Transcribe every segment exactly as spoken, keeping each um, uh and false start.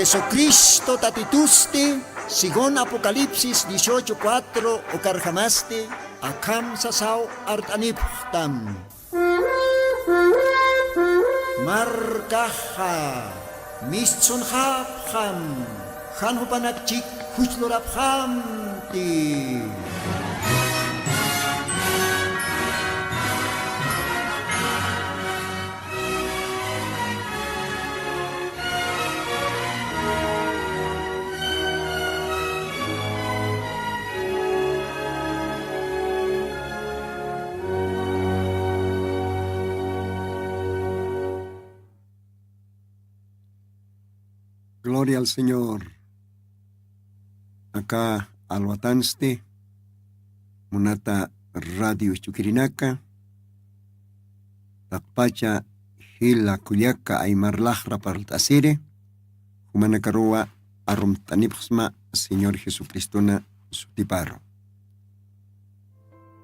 Jesucristo Tatitusti, según Apocalipsis dieciocho cuatro, ukarjamasti akham sasaw art'anipxtam. Markaxa mistsunxapxam, jan jupanakchik juchlurapxamti. Gloria al Señor. Aka alwatansti munata radio isch'ukirinaka, taqpacha jila kullaka aymar laqra parlt'asiri, jumanakaruwa arumt'anipxsma Señor Jesucristona sutiparu.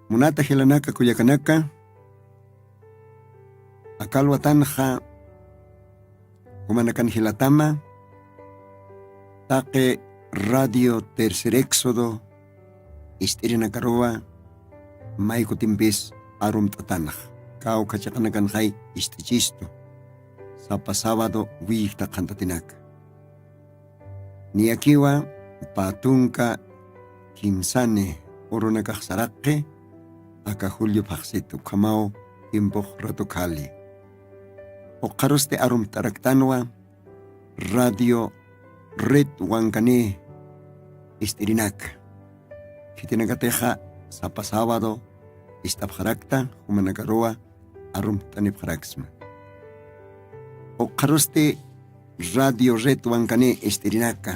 Munata jilanaka kullakanaka, aka alwatanxa jumanakan jilatama, taqi Radio Tercer Éxodo ist'irinakaruwa may kutimpis arumt'atanxa, kawkha chiqanakanxay ist'ichistu, sapa sábado willjta qhantatinaka. Niyakiwa pä tunka kimsani urunakax saraqi, aka julio phaxsit ukhamaw tiempux ratu khali. Ukxarusti arumt'araktanwa Radio Red Wankani ist'irinaka. Khitinakatixa sapa sábado ist'apxarakta, jumanakaruwa arumt'anipxaraksma. Ukxarusti Radio Red Wankani ist'irinaka,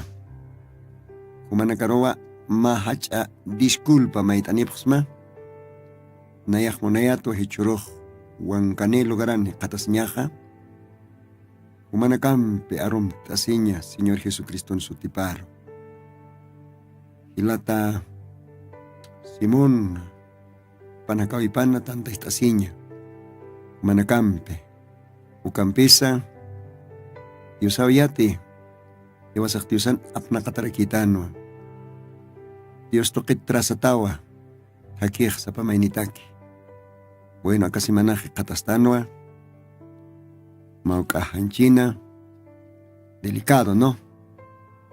jumanakaruwa mä jach'a disculpa mayt'anipxsma. Nayax munayatwa jichhürux Wankani lugaran jikxatasiñaxa, jumanakampi arumt'asiña Señor Jesucriston sutiparu. Jilata Simón, panakawipana tantast'asiña jumanakampi. Ukampisa Diosaw yati, jiwasax Diosan apnaqatarakïtanwa. Dios tuqit trazatawa, thakix sapa maynitaki. Bueno, aka semanax jikxatastanwa. Mawk'a janchina delicado, ¿no?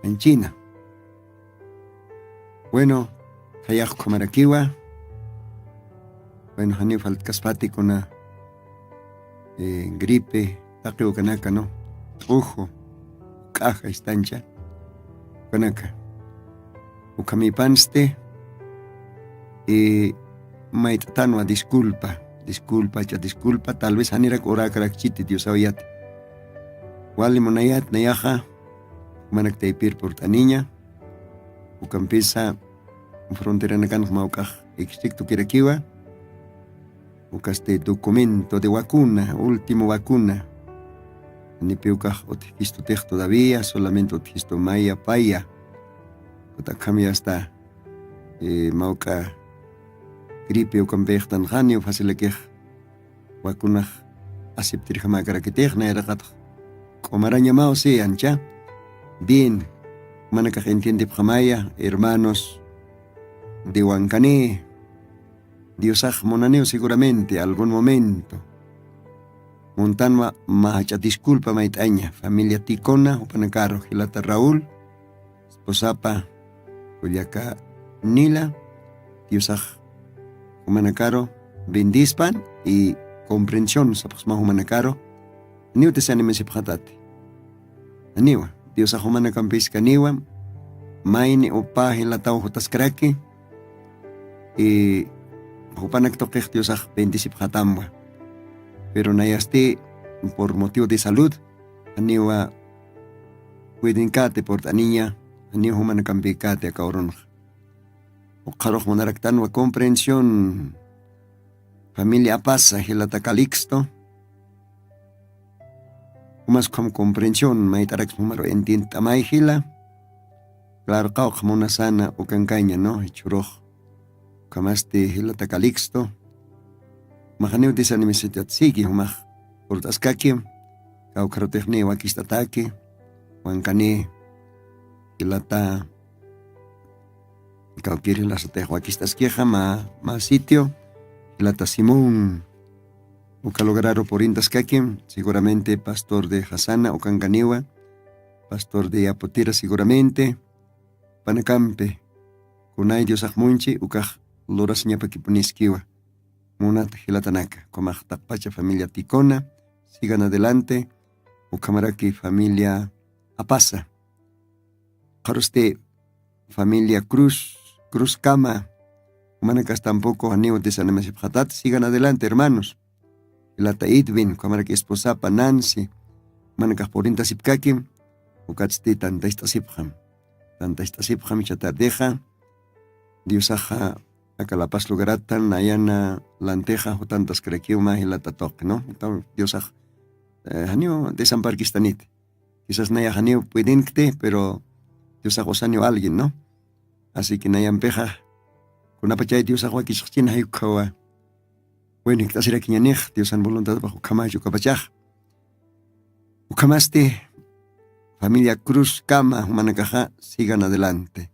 Janchina. Bueno, thayax ukhamarakiwa. Bueno, janiw faltkaspati kuna, eh, gripe, taqi ukanaka, ¿no? T'uju, uk'aja, istancha, ukanaka. Ukhamipansti, eh, mayt'atanwa disculpa, disculpa, cha disculpa, tal vez janirak uräkarakchiti Diosaw yati. Wali munayät nayaxa, jumanak taypir purt'aniña, ukampisa fronteranakanx mawk'ax estrictokirakiwa, ukasti documento de vacuna, último vacuna. Janipi ukax utjkistutix todavía, solamente utjistu maya, paya. Ukat akham ya está, eh, mawk'a gripe ukampixtanxa janiw facilakix vacunax aceptirjamäkarakitix, nayraqatx q'umarañamaw, sí, ancha. Bien, jumanakax entiendipxamaya, hermanos de Huancané, Diosax munaniw seguramente algún momento. Muntanwa mä jach'a disculpa mayt'aña, familia Ticona, jupanakaru, jilata Raúl, esposapa kullaka Nila, Diosax jumanakaru bendispan y comprensión sapxsma jumanakaru, janiw desanimisipxatati. Janiwa, Diosax jumanakampis kaniwa, mayni upa jilataw jutaskaraki, y jupanak tuqix Diosax bendisipxatamwa. Pero nayasti por motivo de salud, janiwa cuidenkäti purt'aniña, janiw jumanakampïkäti aka urunxa. Ukxarux munaraktanwa comprensión, familia Apaza, jilata Calixto, jumas ukham comprensión, mayt'araksma jumaru entiendt'amay jila. Claro, qawqha munasana ukankaña, ¿no? Jichhürux ukhamasti jilata Calixto. Jumax janiw desanimasitat, sigui jumax purt'askaki, kawkharutix niy wakist'ataki, Huancané Jilata kawkiri lasatix wakist'askixa ma ma sitio. Jilata simón uka lugararu purintaskakim seguramente pastor de jasana ukankaniwa, pastor de yaputira seguramente panakampi kunay diosax munchi ukax lurasiñapakipuniskiwa. Munat jilatanaka ukhamax taqpacha familia tikuna sigan adelante. Ukhamaraki familia apasa qharusti familia cruz cruzkama. Umanakas tampoco janiw desanimasipxatat sigan adelante hermanos. Jilata edwin ukhamaraki esposapa nancy umanakax purintasipkakim. Ukatsti tantast'asipxam tantast'asipxam icha tardexa diosaxa aka lapas lugarata nayana lantixa jutantaskarakiw mä jilata tuqi no. Diosax janiw desamparkistaniti. Kisas nayax janiw puedinkti pero diosax usaniw alguien no. Asiki nayampixa kunapachay diosax wakichxchina jaykukhawa. Bueno jikt'asirakiñanix diosan voluntadpax ukhamachu ukapachax ukhamasti familia cruz kama jumanakaxa sigan adelante.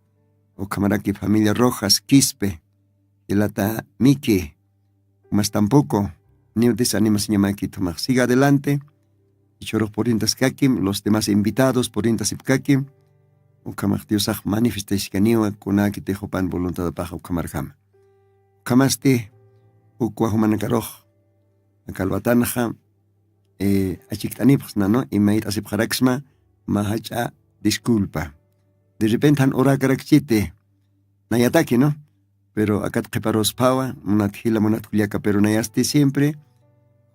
Ukhamaraki familia rojas quispe jilata miki umas tampoco niw desanimasiñamakit jumax siga adelante. Ichhurux purintaskakim los demás invitados purintasipkakim ukhamax diosax manifestashkaniwa kunakitix jupan voluntadpaxa ukhamarjama. Ukhamasti ukwa jumanakarux akalwatanxa achikt'anipxsna no imayt'asipxaraksma mä jach'a disculpa. De repente jan urakarakchiti nayataki no pero akat qhiparusphawa munat jila munat kullaka pero nayasti siempre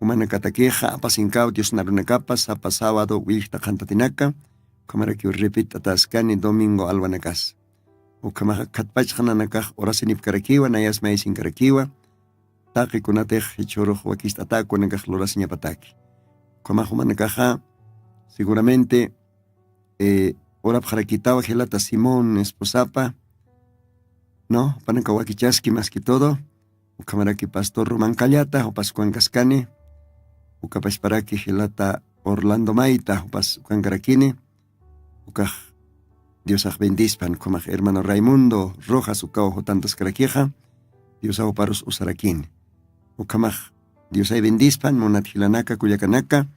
jumanakatakixa apasinkaw diosnarunakapa sapa sábado willkta qhantatinaka ukhamarakiw repit'ataskani domingo alwanakas. Ukhamaxa khatpachxananakax urasinipkarakiwa nayas maysinkarakiwa taqi kunatix jichhurux wakist'ataku nakax lurasiñapataki. Ukhamax jumanakaxa seguramente urapxarakitawa jilata simón esposapa no jupanaka wakichaski mas que todo. Ukhamaraki pastor roman kallata jupas ukankaskani. Ukapasparaki jilata orlando mayta jupas ukankarakini. Ukax diosax bendispan ukhamax hermano raymundo rojas ukaw jutantaskarakixa diosaw parus usarakini. Ukhamax diosay bendispan munat jilanaka kullakanaka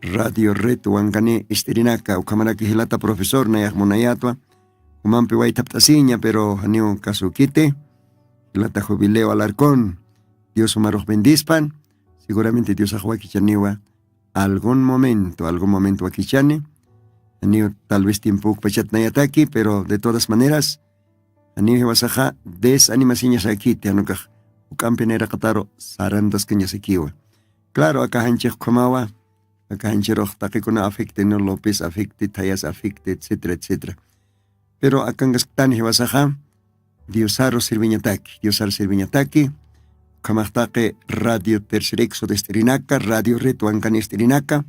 radio red wankani ist'irinaka ukhamaraki jilata profesor nayax munayatwa jumampi waythapt'asiña pero janiw kasukiti. Jilata jubileo alarcón dios jumarux bendispan. Seguramente diosax wakichaniwa algún momento algún momento wakichani. Janiw tal vez tiempo ukpachatnayataki pero de todas maneras janiw jiwasaxa desanimasiñasakiti janukax juk'ampi nayraqataru sarantaskañasakiwa. Claro aka janchix ukhamawa aka janchirux taqikuna afecte no lopez afecte thayas afecte etcétera etcétera. Pero akankasktan jiwasaxa diosaru sirviñataki diosaru sirviñataki. Ukhamax taqi radio tercer éxodo ist'irinaka radio red wankani ist'irinaka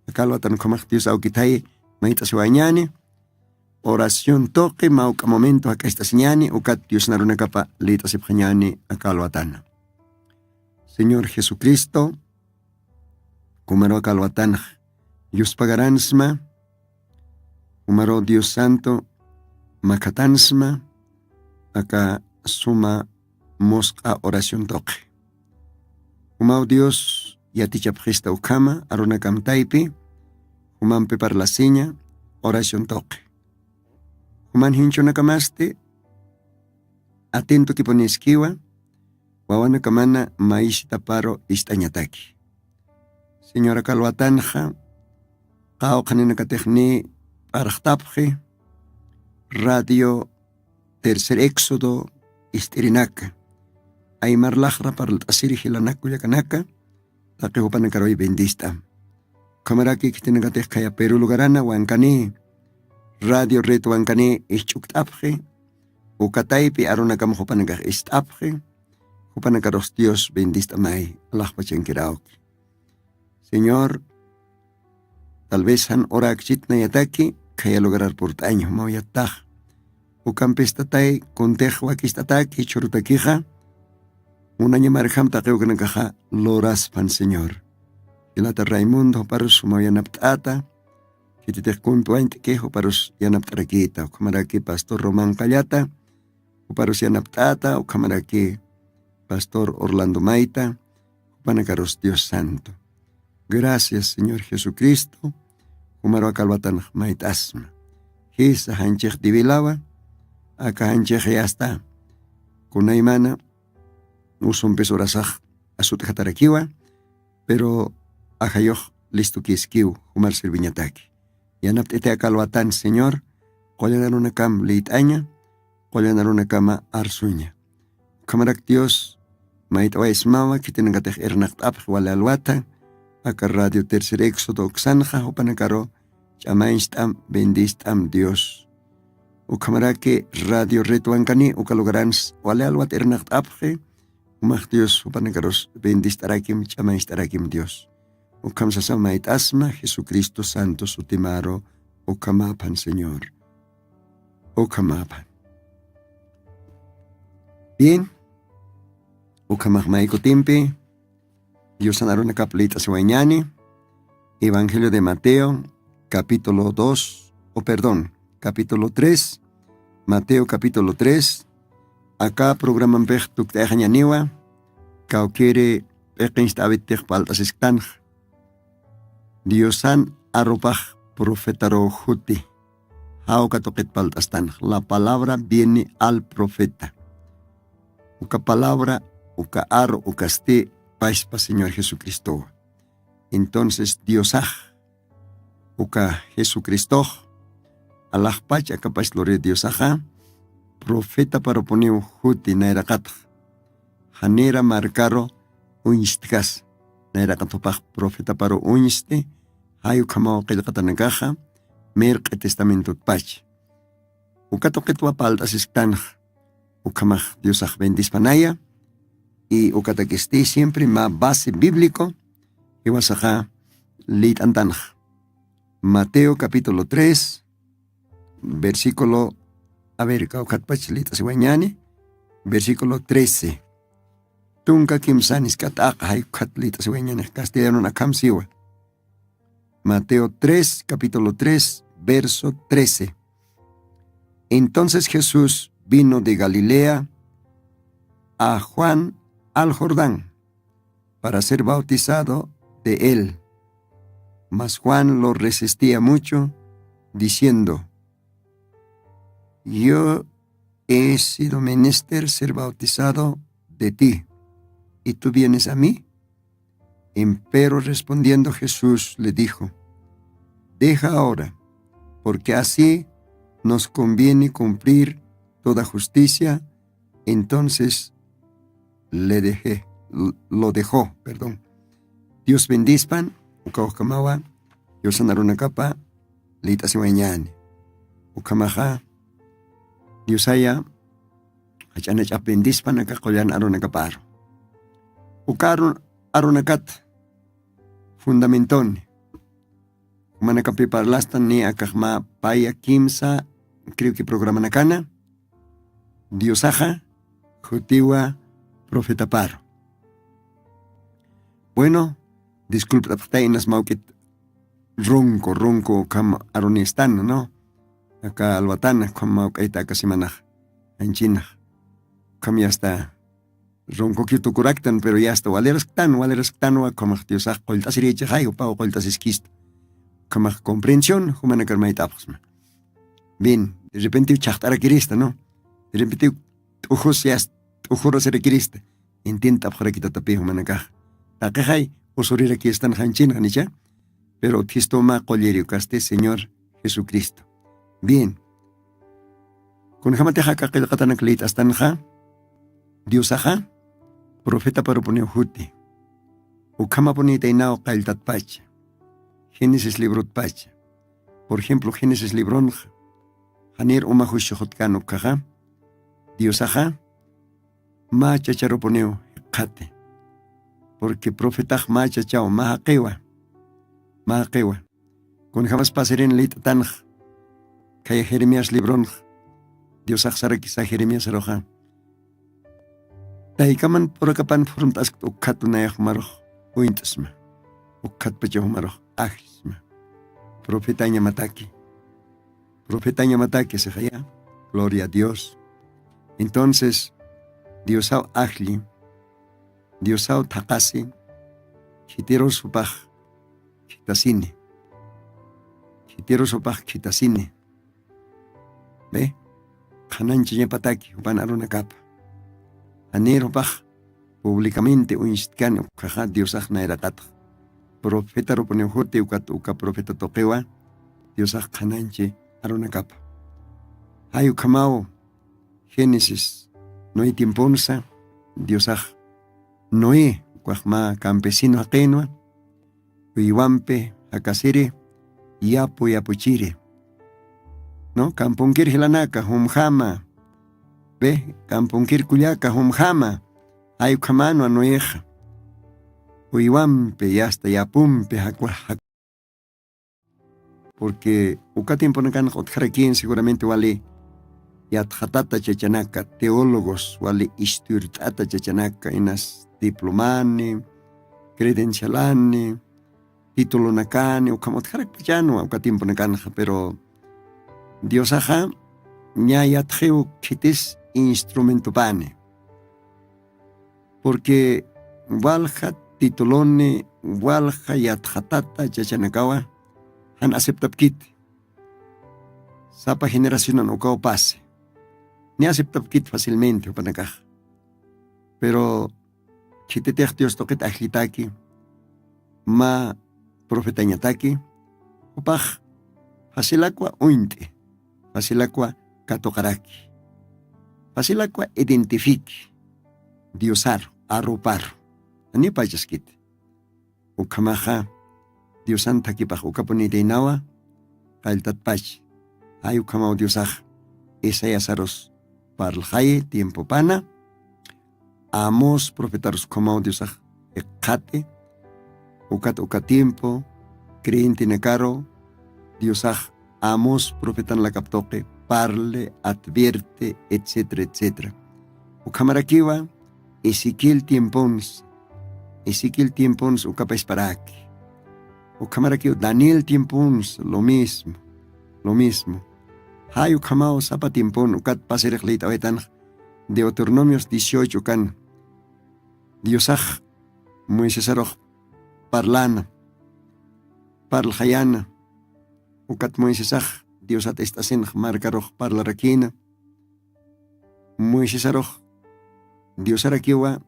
aka alwatan ukhamax dios awkithay mayt'asiwañani. Oración tuqi mawk'a momento jak'acht'asiñani ukat diosnarunakapa lït'asipxañani aka alwatana. Señor jesucristo jumaru aka alwatanxa yuspagaransma. Jumaru dios santo makhatansma aka suma musq'a oración tuqi. Jumaw dios yatichapxista ukhama arunakamtaypi jumampi parlasiña oración tuqi. Juman jinchunakamasti atintukipuniskiwa wawanakamana mayisitaparu ist'añataki. Señora kalwatanxa qawqhaninakatixni p'arxtapxi radio tercer éxodo ist'irinaka aymar laqra parlt'asiri jilanak kullakanaka taqi jupanakaruy bendist'am. Ukhamaraki khitinakatix khaya peru lugarana wankani radio red wankani isch'ukt'apxi. Ukataypi arunakam jupanakax ist'apxi. Jupanakarux dios bendist'amay alaxpachankirawki. Señor tal vez jan urakchitnayataki khaya lugarar purt'añ jumaw yattax. Ukampistatay kuntix wakist'ataki jichhurutakixa munañamarjam taqiwkanakaxa luraspan señor. Jilata raymundo juparus jumaw yanapt'ata Khititix kuntuwañt'ki juparus yanapt'arakïta, ukhamaraki pastor Román Qallata juparus yanapt'ata, ukhamaraki pastor Orlando Mayta, jupanakarus Dios Santo. Gracias Señor Jesucristo, jumaru aka alwatanx mayt'asma. Jisa janchix diwilawa, aka janchix yasta kunaymana usumpis urasax asut'jatarakiwa, pero ajayux listukiskiw jumar serviñataki. Yanapt'iti aka alwatan Señor, qullan arunakam lït'aña, qullan arunakama arsuña. Ukhamarak Dios mayt'awaysmawa khitinakatix irnaqt'apxi wali alwata aka Radio Tercer Éxodo uksanxa, jupanakaru ch'amañcht'am bendist'am Dios. Ukhamaraki Radio Redwankani uka lugarans wali alwat irnaqt'apxi. Jumax Dios jupanakarus bendist'arakim ch'amañcht'arakim Dios. Ukham sasa mayt'asma Jesucristo santo sutimaru. Ukhamaphan Señor, ukhamaphan. Bien. Ukhamax maykutimpi Diosan arunakap lït'asiwañani. Evangelio de Mateo, capítulo dos, o perdón, capítulo tres. Mateo capítulo tres. Aka programampix tukt'ayaxañaniwa kawkiri p'iqincht'awittix palt'asisktanx. Diosan arupax profetaru juti. Jawka tuqit palt'astanx, la palabra viene al profeta. Uka palabra, uka aru, ukasti paspa Señor Jesucristowa. Entonces Diosax, uka Jesucristox, alaxpach akapach luri Diosaxa profetaparupuniw juti nayraqatx. Janira markaru uñstkas, nayraqat jupax profetaparu uñsti, jay ukhamaw qillqatanakaxa mirq'i testamentotpach. Uka tuqitwa palt'asisktanx. Ukhamax Diosax bendispanaya. Y ukatakisti siempre mä base bíblico jiwasaxa lït'antanx. Mateo capítulo tres, versículo, a ver, kawkhatpach lït'asiwañani, versículo trece. Tunka kimsanisk'at aq'ay ukhat lït'asiwañani castellanun akham siwa. Mateo tres, capítulo tres, verso trece. Entonces Jesús vino de Galilea a Juan al Jordán para ser bautizado de él. Mas Juan lo resistía mucho, diciendo: "Yo he sido menester ser bautizado de ti, y tú vienes a mí". Empero respondiendo Jesús le dijo: "Deja ahora, porque así nos conviene cumplir toda justicia". Entonces le dejé, lo dejó, perdón. Dios bendispan, uka ukhamawa, Diosan arunakapa lït'asiwañani. Ukhamaxa, Diosaya, jach'anach'ap bendispan aka qullan arunakaparu. Uka aru-, arunakat fundamentoni. Jumanakapi parlastan ni akaxma paya kimsa, creo que programanakana, Diosaxa jutiwa profetaparu. Bueno, disculpt'apxtay inas mawk'it runku, runku ukham arunistan, ¿no? Aka alwatana ukham mawk'ayta aka semanax anchinax. Ukham yasta runkukiw tukuraktan, pero yasta walirasktan, walirasktanwa, ukhamax Diosax qullt'asirïchixay, jupaw qullt'asiskista. Ukhamax comprensión jumanakar mayt'apxsma. Bien, de repente chhaqt'arakirista, ¿no? De repente t'ujus yasta, t'ujurasirakirista. Intint'apxarakitatapï jumanakax. Taqixay usurirakistan janchinxa, ¿nicha? Pero utjistu mä qulliri ukasti Señor Jesucristo. Bien. Kunjamatix aka qillqatanak lït'astanxa, Diosaxa profetaparupuniw juti. Ukhamapunïtaynaw qalltatpacha, Génesis librotpacha. Por ejemplo, Génesis libronxa, janir uma juicio jutkan ukkhaxa, Diosaxa mä chacharupuniw jikxati. Porque profetax mä chachaw, mä jaqiwa, mä jaqiwa. Kunjamas pasirin lït'tanx, khaya Jeremías libronx, Diosax sarakisa Jeremías aruxa: "Taykaman purakapan phurmt'askt ukkhat nayax jumarux uñt'sma, ukkhatpacha jumarux ajsma". profetañamataki. Profetañamataki sixaya. Gloria a Dios. Entonces, diosaw ajlli, diosaw thaqasi, khitirusupax khitasini, khitirusupax khitasini. Be, qhanañchañapataki jupan arunakapa. Janir jupax publicamente uñstkani ukhaxa diosax nayraqatx profetarupuniw juti ukat uka profeta tuqiwa diosax qhanañchi arunakapa. Jay ukhamaw génesis noé tiemponsa diosax noé ukaxma campesino jaqinwa uywampi jakasiri yapu yapuchiri. No, kampunkir jilanaka jumjama. Be, kampunkir kullaka jumjama. Jay ukhamanwa noexa uywampi yasta yapumpi jakwa. Porque uka tiemponakanxa utjarakin seguramente wali yatxatata chachanaka teólogos wali istuyurt'ata chachanaka inas diplomani, credencialani, titulonakani ukham utjarakpachanwa uka tiemponakanxa pero diosaxa ña yatxiw khitis instrumentopani. Porque walja tituloni walja yatxatata chachanakawa jan aceptapkiti. Sapa generacionan ukaw pasi ni aceptapkiti facilmente jupanakaxa. Pero khititix dios tuqit ajllitaki mä profetañataki jupax facilakwa uñt'i facilakwa katuqaraki facilakwa identifiki diosaru aruparu. Janipachaskiti ukhamaxa diosan thakipax ukapunitaynawa qalltatpach. Jay ukhamaw diosax isaiasarus parlxayi tiempopana amos profetarus ukhamaw diosax iqkhati ukat uka tiempo creyentenakaru diosax amos profetanlakaptuqi parle advierte etcetera etcetera. Ukhamarakiwa ezequiel tiemponsa ezequiel tiemponsa ukapasparaki. Ukhamarakiw daniel tiemponsa lo mismo lo mismo. Jay ukhamaw sapa tiempon ukat pasirix liyt'awitanxa deuteronomios dieciocho ukan diosax moisesarux parlana parlxayana ukat moisesax diosat ist'asinx markarux parlarakïna. Moisesarux diosarakiwa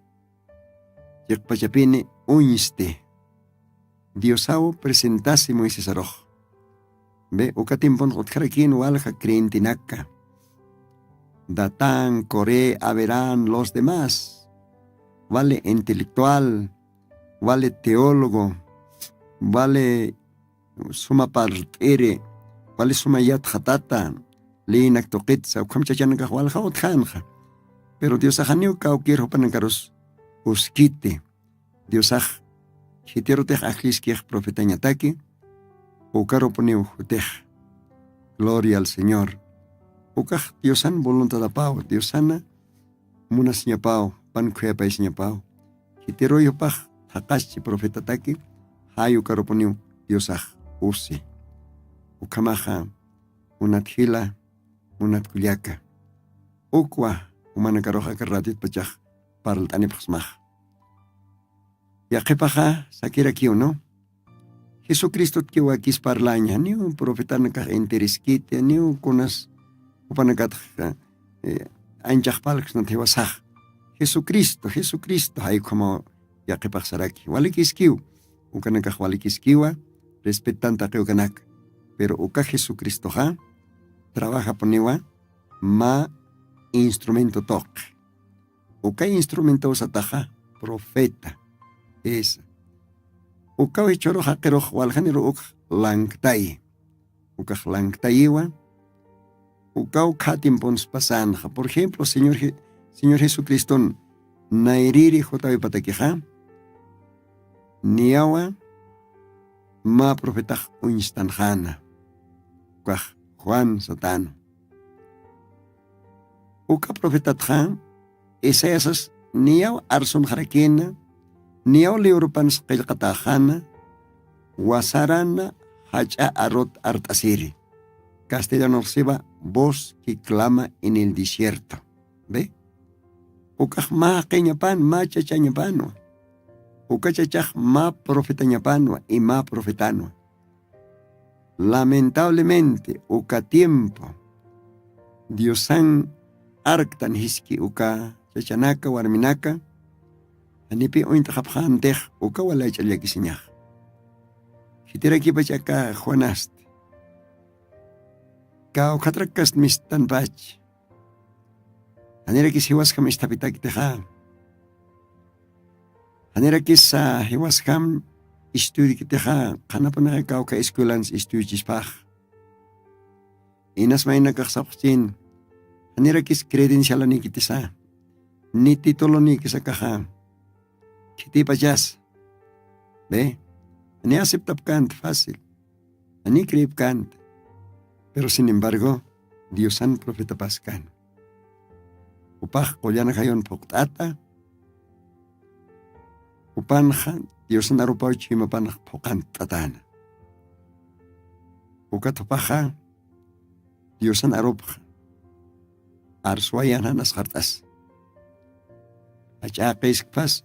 chiqpachapini uñsti diosaw presentasi moisesarux. Be uka tiemponx utjarakïn walja creyentenaka datán coré averán los demás wali intelectual wali teólogo wali suma parlt'iri wali suma yatxatata leynak tuqitsa ukham chachanakax waljaw utjänxa. Pero diosaxaniw kawkir jupanakarus uskiti diosax khitirutix ajlliskix profetañataki ukarupuniw jutix. Gloria al señor. Ukax diosan voluntadapaw diosana munasiñapaw pan khuyapaysiñapaw khitiruyupax thaqaschi profetataki jay ukarupuniw diosax usi. Ukhamaxa munat jila munat kullaka ukwa jumanakarux aka radiotpachax parlt'anipxsmaxa. Yaqhipaxa sakirakiw no jesucristotkiw wakis parlaña niw profetanakax interiskiti niw kunas jupanakatxa anchax palksnat jiwasax jesucristo jesucristo jaykhamaw yaqhipaxsaraki walikiskiw ukanakax walikiskiwa respetan taqi ukanaka. Pero uka jesucristoxa trabajapuniwa mä instrumento tuqi uka instrumentosataxa profeta. Esa ukaw jichhurux jaqirux waljaniru ukx lanktayi ukax lanktayiwa ukaw kha tiemponspasänxa por ejemplo señor jesucriston nayriri jutawipatakixa niyawa mä profetax uñstanxäna ukax juan satana. Uka profetatxa isaiasas niyaw arsunxarakïna niyaw liwrupansa qillqatäxäna wasarana jach'a arut art'asiri. Castellanoxsiwa voz que clama en el desierto. Ve, ukax mä jaqiñapan mä chachañapanwa. Uka chachax mä profetañapanwa y mä profetanwa. Lamentablemente uka tiempo diosan arktan jiski uka chachanaka warminaka, janipi uñt'xapxantix uka walay ch'allakisiñax. Jitirakipach aka juanasti kawkhatrak kast mistanpach. Janirakis jiwaskam isthapitaktixa, janirakisa jiwaskam istuyirkitixa, qhanapunixa kawkha escuelans istuyichispax. Inas maynakax sapxchin, janirakis credencialanikitisa ni titulunïkisakaxa khitipachas. Ve, ni aceptapkant fácil, ni creepkant. Pero sin embargo diosan profetapaskan. Upax qullan jayun phuqt'ata. Upanxa diosan arupaw chuymapanx phuqant'atana. Ukat upaxa diosan arupxa arswayan jan asxart'as. Ach'aqiskpas,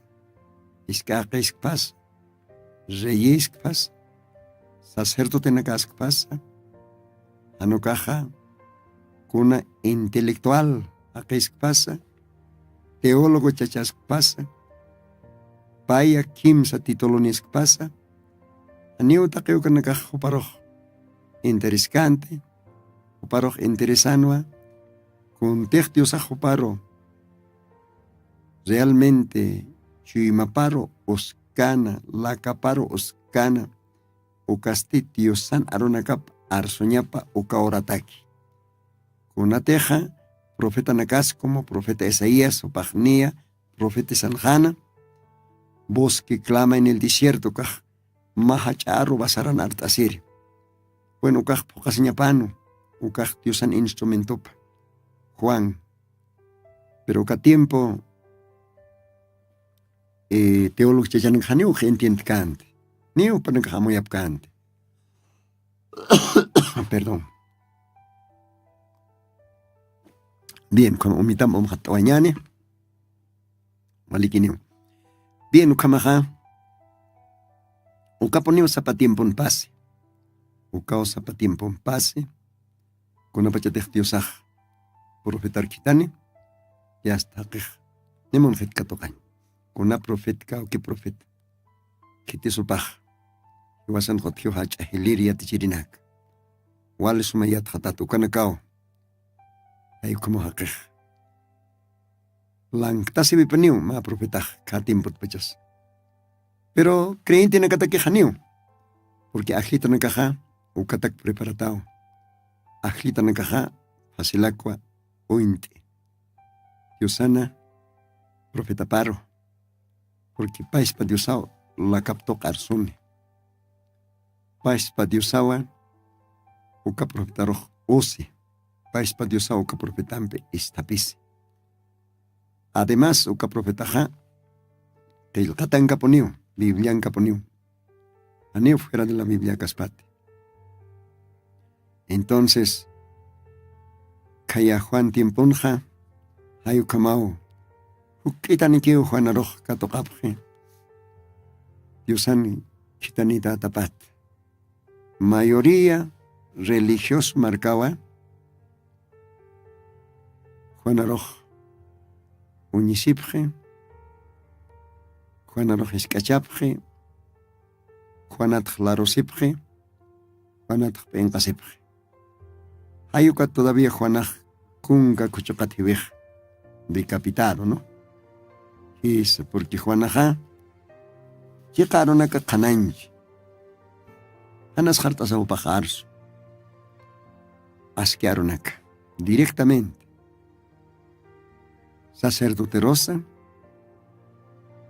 isk'aqiskpas, reyiskpas, sacerdotenakaskpas, janukaxa kuna intelectual jaqiskpas, teólogo chachaskpas, paya kimsa tituluniskpas. Janiw taqiwkanakax juparux intereskanti, juparux interesanwa. Kuntix diosax juparu realmente chuymaparu uskana, lakaparu uskana, ukasti diosan arunakap arsuñapa uka urataki. Kunatixa profetanakaskumu profeta isaías upaxniya profetisanxana, voz que clama en el desierto ukax mä jach'a aru basaran art'asiri. Bueno, ukax phuqasiñapanu, ukax diosan instrumentopa juan. Pero uka tiempo teolog chachanakax janiw entiendkänti, ni jupanakax amuyapkänti. Perdón. Bien, ukhama umitam umxatt'awañäni. Walikiniw. Bien, ukhamaxa ukapuniw sapa tiempon pasi. Ukaw sapa tiempon pasi. Kunapachatix diosax profetar khithani, yasta jaqix nimun jit katuqañ. Kuna profet kawki profet khitisupax jiwasan jutjiw jach'a jilir yatichirinak. Wali suma yatxatat ukanakaw. Jay ukhamaw jaqix lanktasiwipaniw mä profetax kha tiempotpachas. Pero creyentenakatakix janiw. Porque ajllitanakaxa ukatak preparataw. Ajllitanakaxa facilakwa uñt'i diosana profetaparu. Porque payspa diosaw lakaptuq arsuni. Payspa diosawa uka profetarux usi. Payspa diosaw uka profetampi isthapisi. Además uka profetaxa qillqatankapuniw, bibliankapuniw. Janiw fuera de la biblia kaspati. Entonces khaya juan tiemponxa jay ukhamaw juk'itanikiw juanarux katuqapxi. Diosan khithanïtätapat mayoría religioso markawa juanarux uñisipxi, juanarux jisk'achapxi, juanatx larusipxi, juanatx p'inqasipxi. Jay ukat todavía juanax kunka khuchuqat jiwix decapitado no. Jisa porque juanaxa chiqa arunaka qhanañchi. Janas jart'asaw upax arsu aski arunaka directamente sacerdoterosa,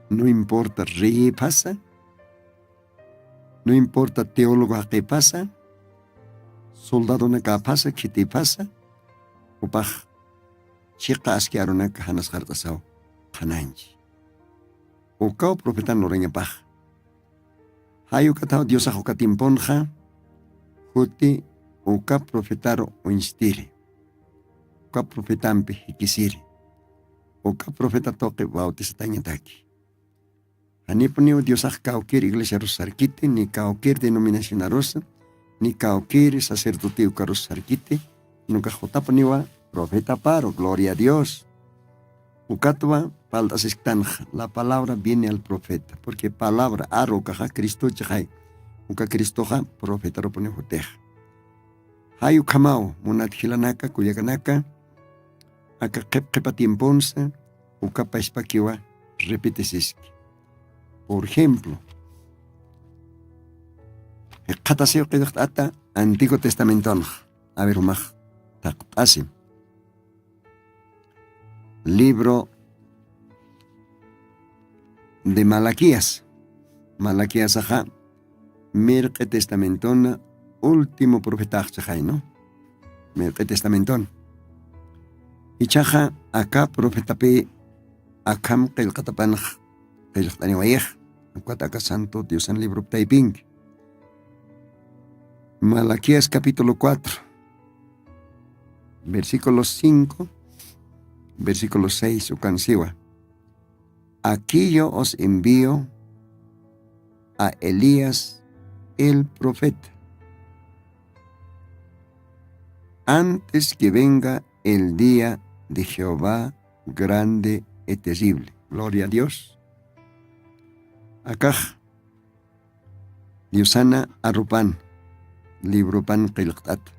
no importa reyïphasa, no importa teólogo jaqïphasa, soldadonakäphasa khitïphasa, jupax chiqa aski arunaka janas jart'asaw qhanañchi. Ukaw profetan lurañapax. Jay ukathaw diosax uka tiemponxa kuti uka profetaru uñstiri, uka profetampi jikisiri, uka profeta tuqi bautisatañataki. Janipuniw diosax kawkir iglesiarus sarkiti ni kawkir denominacionarusa ni kawkir sacerdotiw karus sarkiti. Nukax jutapuniwa profetaparu gloria a dios. Ukatwa palt'asisktanxa la palabra viene al profeta porque palabra aru ukaxa cristochixay. Uka cristoxa profetarupuniw jutixa. Jay ukhamaw munat jilanaka kullakanaka. Aka qhip qhipa tiemponsa uka pashpakiwa repetisiski. Por ejemplo, jikxatasiw qillqt'ata antiguo testamentonxa. A ver jumax thaqt'asim. Libro de malaquías. Malaquiasaxa mirq'i testamentona último profetaxchixaynu. Mirq'i testamentona ichaxa aka profetapi akham qillqatapanx qillqt'aniwayix. Ukat aka santo diosan libropi taypinki. Malaquías capítulo cuatro, versículo cinco, versículo seis ukansiwa. Aquí yo os envío a Elías el profeta, antes que venga el día de Jehová grande y terrible. Gloria a Dios. Akax diosana arupan libropan qillqt'ata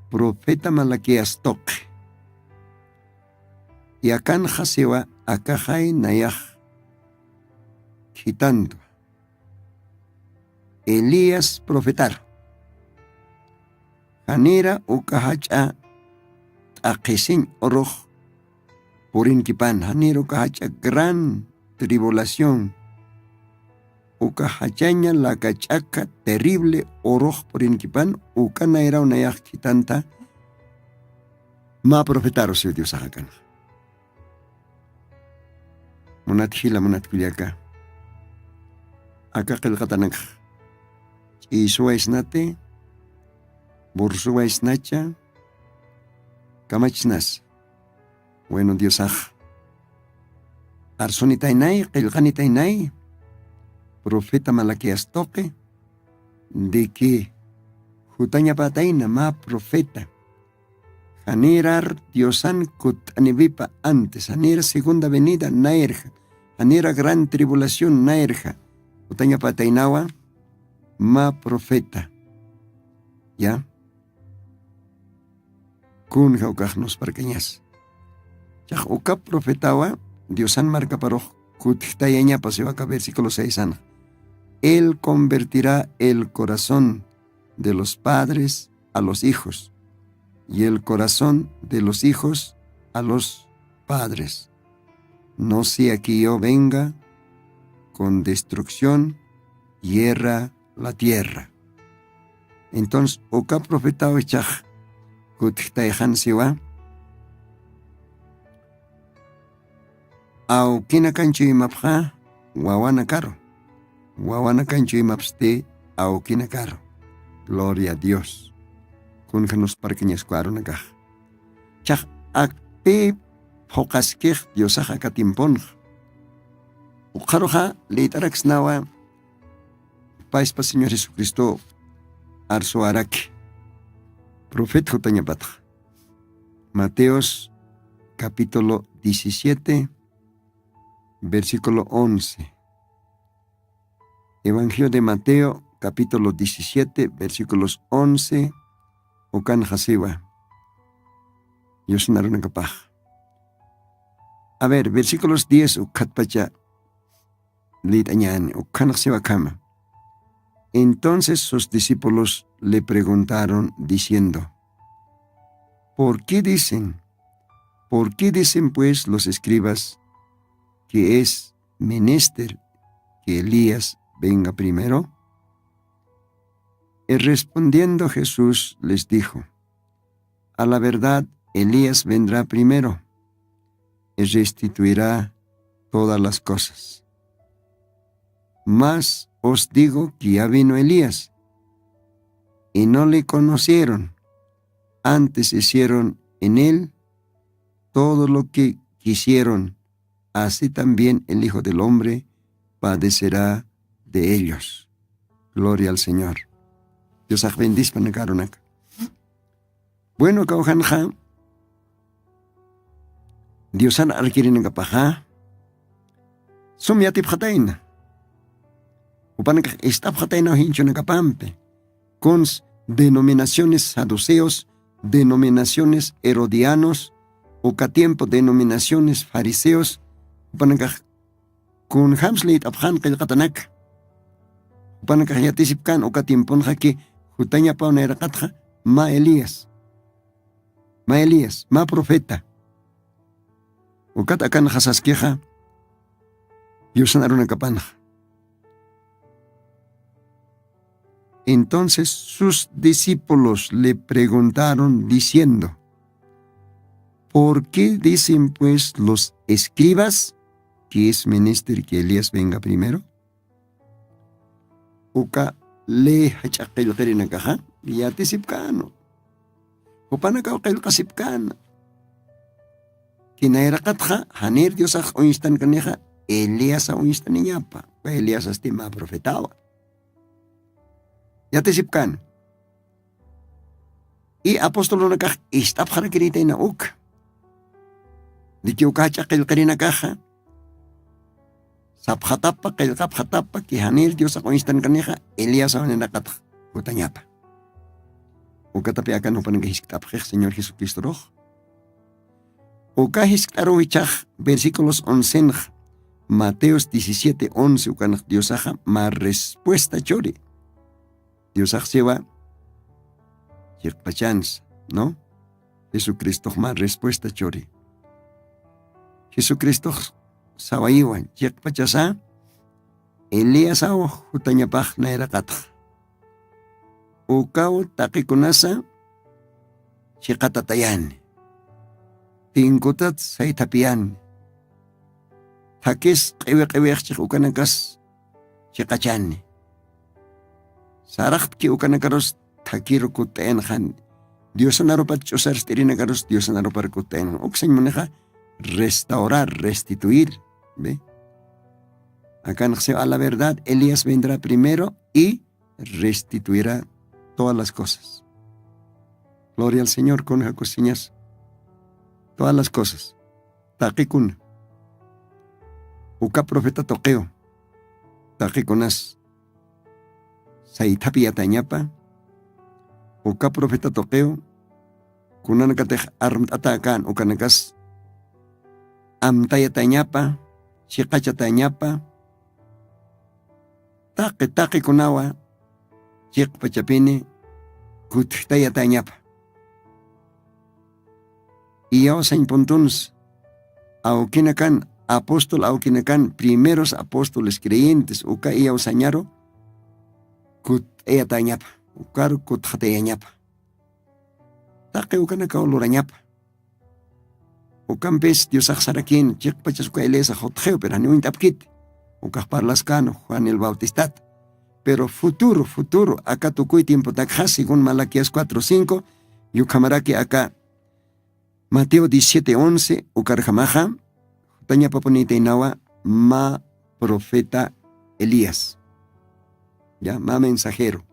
profeta malaquías tuqi. Yakanxasiwa akaxay nayax khitantwa elías profetar. Janira uka jach'a t'aqhisiñ urux purinkipan janira uka jach'a gran tribulación uka jachaña laka ch'aka terrible urux purinkipan uka nayraw nayax khitanta. Mä profetaru siw diosax akanxa. Munat jila munat kullaka aka qillqatanakxa ch'iysuwaysnati bursuwaysnacha kamachisnasi. Bueno diosax arsunitaynay qillqanitaynay profeta malaquías tuqi de que jutañapatayna mä profeta janirar diosan kutt'aniwipa antes janira segunda venida nayrja janira gran tribulación nayrja jutañapataynawa mä profeta. Ya kunja ukax nusparkañas chax uka profetawa diosan markaparux kutjtayañapa siwaka versículo seis anxa. Él convertirá el corazón de los padres a los hijos y el corazón de los hijos a los padres. No sea que yo venga con destrucción hierra la tierra. Entonces uka profetaw ichax kutjtayxan siwa awkinakan chuymapxa wawanakaru wawanakan chuymapsti awkinakaru. Gloria a dios. Kunja nusparkañasku arunakax chax akpi phuqaskix diosax aka tiemponxa. Uqharuxa lït'araksnawa paspa señor jesucristo arsuwaraki profeta jutañapatxa. Mateos capítulo diecisiete versículo once. Evangelio de mateo capítulo diecisiete versículos once. Ukanxasiwa yusunarunakapax. A ver versículos diez ukkhatpacha lït'añäni ukhanxsiwakhama. Entonces sus discípulos le preguntaron diciendo, ¿por qué dicen? ¿Por qué dicen pues los escribas que es menester que Elías venga primero? Y respondiendo Jesús les dijo, a la verdad Elías vendrá primero y restituirá todas las cosas. Mas os digo que ya vino Elías, y no le conocieron. Antes hicieron en él todo lo que quisieron. Así también el Hijo del Hombre padecerá de ellos. Gloria al Señor. Dios bendispanakarunaka. Bueno, kawjanxa Diosan arkirinakapaxa sum yatipxatayna. Jupanakax ist'apxataynaw jinchunakapampi. Kuns denominaciones saduceos, denominaciones herodianos, uka tiempo denominaciones fariseos, jupanakax kunjams liyt'apxan qillqatanaka. Jupanakax yatisipkan uka tiemponxaki jutañapaw nayraqatxa mä Elías, mä Elías, mä profeta. Ukat akanxa saskixa yusan arunakapanxa. Entonces sus discípulos le preguntaron diciendo: ¿Por qué dicen pues los escribas que es menester que Elías venga primero? Uka ley jach'a qillqirinakaxa yatisipkanu. Jupanakaw qillqasipkana. Kinayraqatxa janir Diosax uñstankanixa Eliasa uñstaniñapa. Uka Eliasasti mä profetawa. Yatisipkana. Y apostolunakax ist'apxarakiritayna uka. Diki uka jach'a qillqirinakaxa sapxatapa qillqapxatapa ki janir Diosax uñstankanixa Eliasa uñstanakatxa jutañapa. Ukatapi akan jupanaka jiskt'apxix Señor Jesucristorux. Uka jiskt'aruw ichax versículos oncenx, Mateos diecisiete once, ukanx Diosaxa mä respuesta churi. Diosax siwa chiqpachansa, ¿no? Jesucristox mä respuesta churi. Jesucristox sawayiwa chiqpachasa Eliasaw jutañapax nayraqatxa. Ukaw taqikunasa chiqatatayani. Tinkutat saythapiyani. Thakis q'iwi q'iwix chiq ukanakas chiqachani. Saraxtki ukanakarus thakiru kutt'ayanxani. Diosan arupat ch'usarst'irinakarus Diosan arupar kutt'ayanxani. Uksañ munixa restaurar, restituir. ¿Ve? Akanxsiw a la verdad, Elías vendrá primero y restituirá todas las cosas. Gloria al Señor, con jacusiñas. Todas las cosas. Taqikuna. Uka profeta tuqiw. Taqikunas. Saythapi yatañapa. Uka profeta tuqiw. Kunanakatix armt'ata akan ukanakas. Amtayatañapa. Chiqachatañapa. Taqi taqikunawa chiqpachapini kutjtayatañapa. Iyawsañ puntuns awkinakan, apóstol awkinakan, primeros apóstoles creyentes uka iyawsañaru kutt'ayatañapa. Ukaru kutjatayañapa. Taqi ukanakaw lurañapa. Ukampis Diosax sarakin chiqpachas uka Eliasax jutxiw pero janiw uñt'apkiti. Ukax parlaskanu Juan el Bautistat. Pero futuro futuro aka tukuy tiempotakxa según Malaquías cuatro cinco, yukhamaraki aka Mateo diecisiete once ukarjamaxa jutañapapunitaynawa mä profeta Elías. Ya mä mensajero.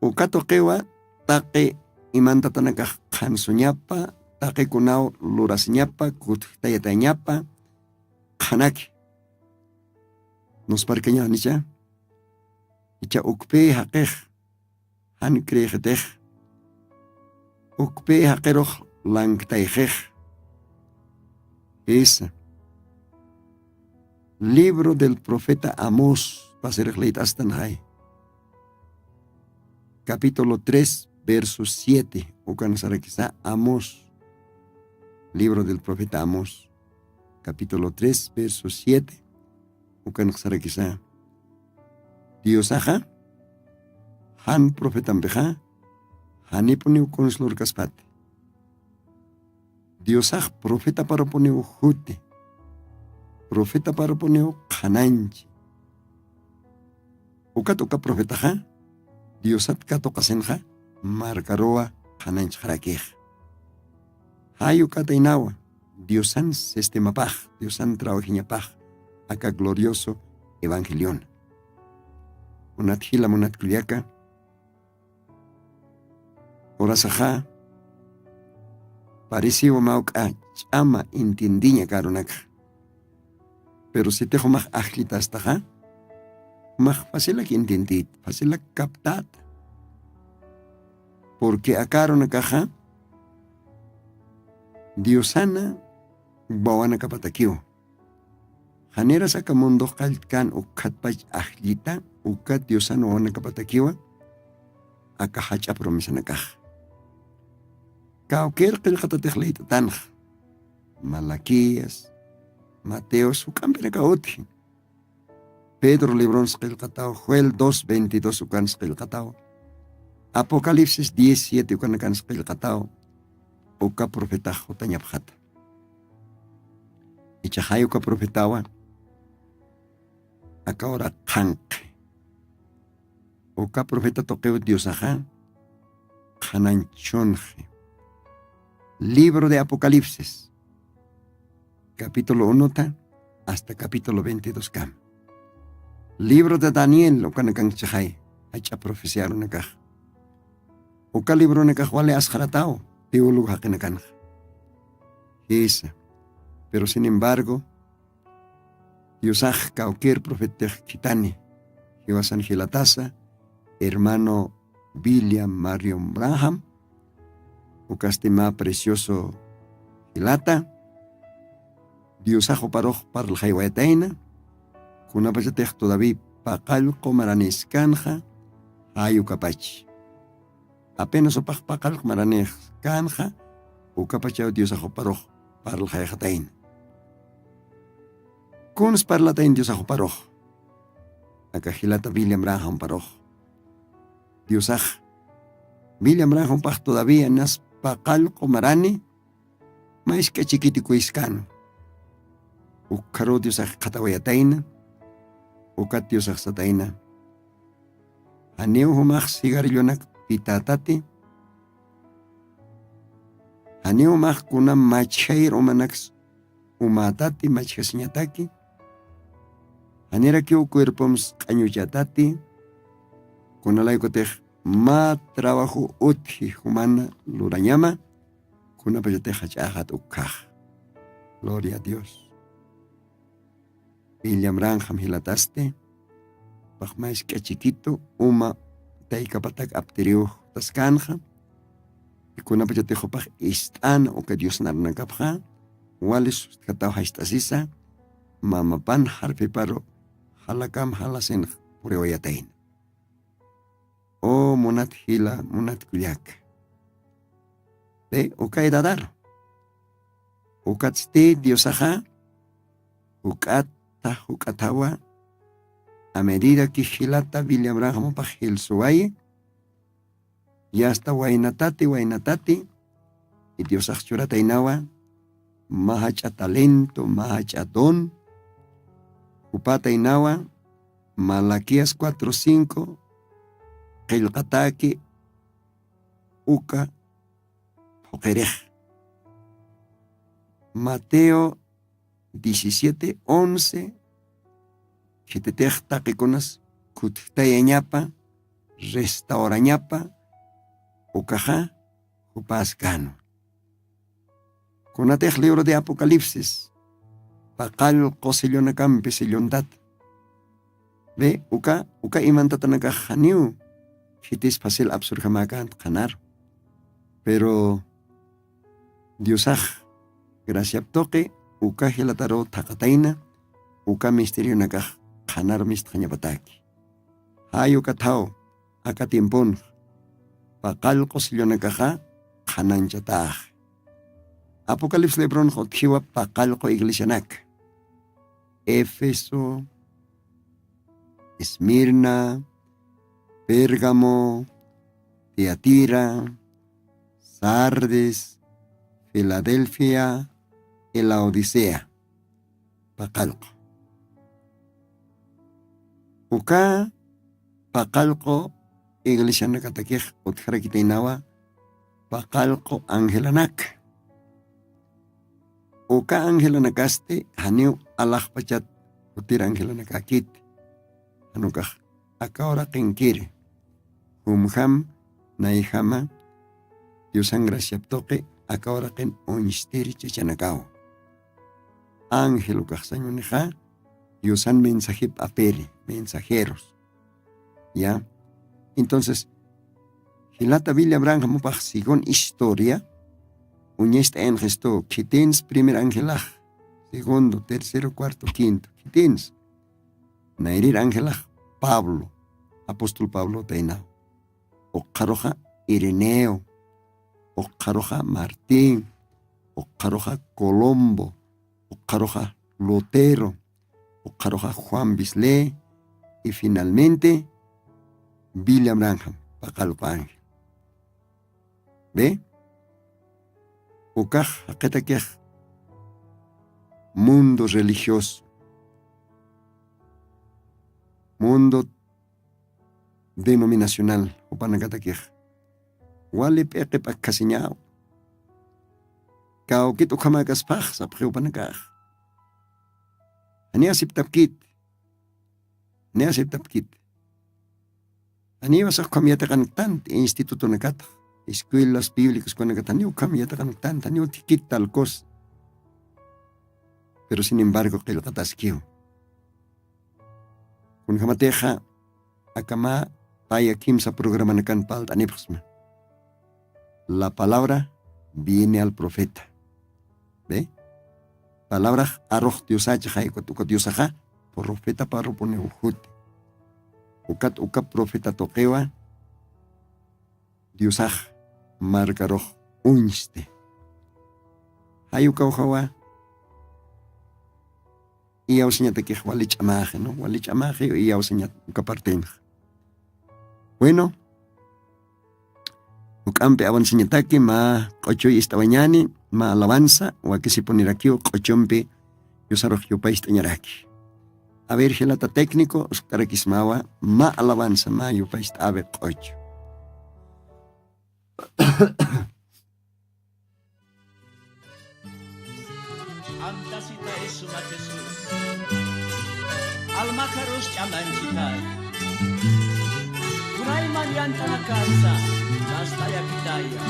Uka tuqiwa taqi imantatanakax qhansuñapa, taqikunaw lurasiñapa, kutjtayatañapa, qhanaki. Nusparkañanicha icha ukpi jaqix jan creyxitix ukpi jaqirux lanktayxix. Isa. Libro del profeta Amós pasirix leyt'astan jay. Capítulo tres verso siete ukan sarakisa Amós. Libro del profeta Amós capítulo tres verso siete ukan sarakisa. Diosaxa jan profetampixa janipuniw kunslurkaspati. Diosax profetaparupuniw juti. Profetaparupuniw qhananchi. Ukat uka profetaxa Diosat katuqasinxa markaruwa qhananchxarakix. Jay ukataynawa diosan sistemapax, diosan trabajiñapax aka glorioso evangeliona. Munat jila munat kullaka, urasaxa parisiwa mawk'a ch'ama entiendiña karunakxa. Pero sitix umax ajllitastaxa, umax facilak entiendit, facilak captata. Purqui akarunakaxa diosana wawanakapatakiwa. Janiras aka mundox qalltkan ukkhatpach ajllita ukat diosan wawanakapatakiwa. Aka jach'a promesanakax kawkir qillqatatix liyt'atanxa. Malaquías, mateos juk'ampinakaw utji. Pedro libronsa qillqataw, joel dos veintidós ukansa qillqataw, apocalipsis diez siete ukanakansa qillqataw. Uka profetax jutañapxata. Ichaxay uka profetawa aka ura qhanqi. Uka profeta tuqiw diosaxa qhananchunxi. Libro de apocalipsis capítulo unota hasta capítulo veintidós kam. Libro de daniel ukanakanchixay jach'a profeciarunakax. Uka libronakax wali asxarataw teólogo jaqinakanxa. Jisa. Pero sin embargo diosax kawkir profetix khithani. Jiwasan jilatasa hermano william marion braham, ukasti mä precioso jilata. Diosax uparux parlxaywayatayna kunapachatix todaví paqallqu maraniskanxa. Jay ukapach apenas upax paqallqu maranix kanxa. Ukapachaw diosax uparux parlxayxatayna. Kuns parlatayn diosax uparux? Aka jilata william ranxam uparux diosax william ranxam upax todavía nas paqallqu marani. Maysk'a chiquitikuyskan. Ukkharuw diosax qhatawayatayna. Ukat diosax satayna, janiw jumax cigarrillonak pitätati. Janiw jumax kuna machjayir umanaks umätati machjasiñataki. Janirakiw cuerpomsa q'añuchätati. Kunalaykutix mä trabajo utji jumana lurañama. Kunapachatix jach'äxat ukkhax. Gloria a dios. William ranxam jilatasti paxmaysk'a chiquitu uma taykapatak aptiriw taskanxa. Ikunapachatix upax ist'ana uka diosnarunakapxa wali sustjataw jast'asisa. Mamapan jarphiparu jalakam jalasinx puriwayatayna. O munat jila munat kullaka. Pe uka edadaru ukatsti diosaxa juk'ata juk'atawa. A medida ki jilata williamran jamupax jilsuwayi yasta waynatati waynatati. Idiosax churataynawa mä jach'a talento mä jach'a don. Jupataynawa malaquías cuatro cinco qillqataki uka phuqirix. Mateo diecisiete once. Khititix taqikunas khuthtayañapa restaurañapa ukaxa jupaskanu. Kunatix libro de apocalipsis paqallqu sellonakampi sellontat. Ve uka uka imantatanakax janiw khitis facil absurjamäkänti qhanaru. Pero diosax graciap tuqi uka jilataruw thaqatayna uka misterionakax qhanaru mistxañapataki. Jay uka thaw aka tiemponx paqallqu sellonakaxa qhananchatäx. Apocalipsis libronx utjiwa paqallqu iglesianak efeso, esmirna, pérgamo, tiatira, sardis, filadelfia, y laodicea. Paqallqu uka paqallqu iglesianakatakix utjarakitaynawa paqallqu angelanaka. Uka angelanakasti janiw alaxpachat jutir angelanakakiti. Janukax aka uraqinkiri jumjam nayjama diosan graciap tuqi aka uraqin uñstiri chachanakaw. Ángel ukaxsañunixa diosan mensajip apiri mensajeros. Ya. Entonces jilata biblia branjamupax según historia uñist'ayanxistu khitins primer angelax segundo tercero cuarto quinto khitins nayrir angelax pablo apóstol pablo taynaw. Uqaruxa ireneo uqaruxa martín uqaruxa colombo uqaruxa lutero uqaruxa juan bislé y finalmente billam ranjam paqalqu ángel. Be ukax jaqitakix mundo religioso mundo denominacional jupanakatakix wali p'iqi p'akkasiñaw. Kawkit ukhamäkaspax sapxi jupanakax. Jani aceptapkit jani aceptapkit. Janiw asax ukham yatiqanktanti institutonakatax escuelas bíblicas kunakata janiw ukham yatiqanktanti janiw thikit tal cosa. Pero sin embargo qillqataskiw kunjamatixa akamä paya kimsa programanakan palt'anipxsma. La palabra viene al profeta. Be palabrax arux diosachaxay ukat uka diosaxa profetaparupuniw juti. Ukat uka profeta tuqiwa diosax markarux uñsti. Jay ukawjawa iyawsañatakix wali ch'amaxi no wali ch'amaxi iyawsañat uka partenxa. Bueno, juk'ampi awansañataki mä q'uchuy ist'awañani mä alawansa wakisipunirakiw q'uchumpi yusarux yupayst'añaraki. Aver jilata técnico uskt'arakismawa mä alawansa mä yupayst'awi q'uchu. Amtasita isuma jesús. Almakarus ch'amanchitay. Kunayman yantanakatsa bastayakitaya.